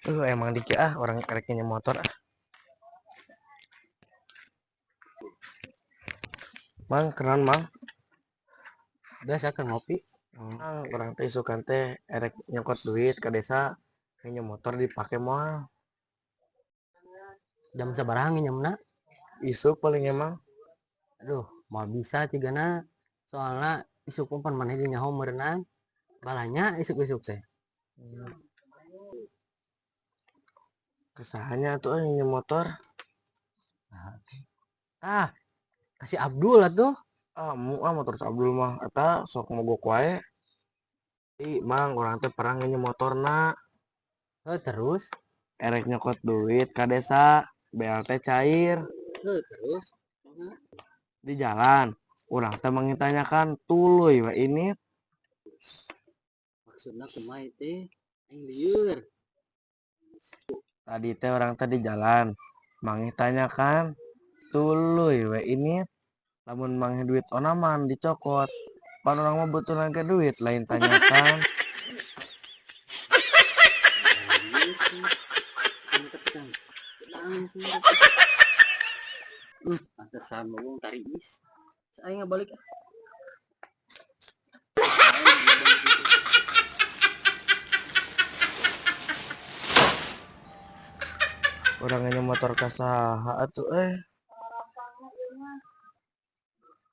Emang dikit ah orang erek nginjem motor ah. Mang, kenalan Mang. Biasa kan ngopi. Mang, urang teh isukan teh erek nyokot duit ke desa, nginjem motor dipake moal. Jam sabaraha nginjemna? Isuk paling emang. Aduh, moal bisa cigana. Soalna isuk pan maneh di nyaho meureunnan. Balanya isuk-isuk teh. Kesahanya tuh nginjem motor. Ah, kasih Abdul atuh. Ah, mu ah motor si Abdul mah eta sok mogok wae. Ih, Mang, urang teh pernah nginjem motorna. Heuh, terus? Erek nyokot duit ka desa, BLT cair. Heuh, terus? Di jalan, urang teh mengitanyakan tuluy we ini. Maksudna kumaha teh? Aing lieur. Tadi teh orang teh di jalan, mangih tanyakan tuluy we ini. Lamun mangih duit onaman dicokot. Pan urang mah butuh ke duit, lain tanyakan. Pantesan ngomong tariis. Saya nggak balik. Urang nginjem motor ka saha atuh eh.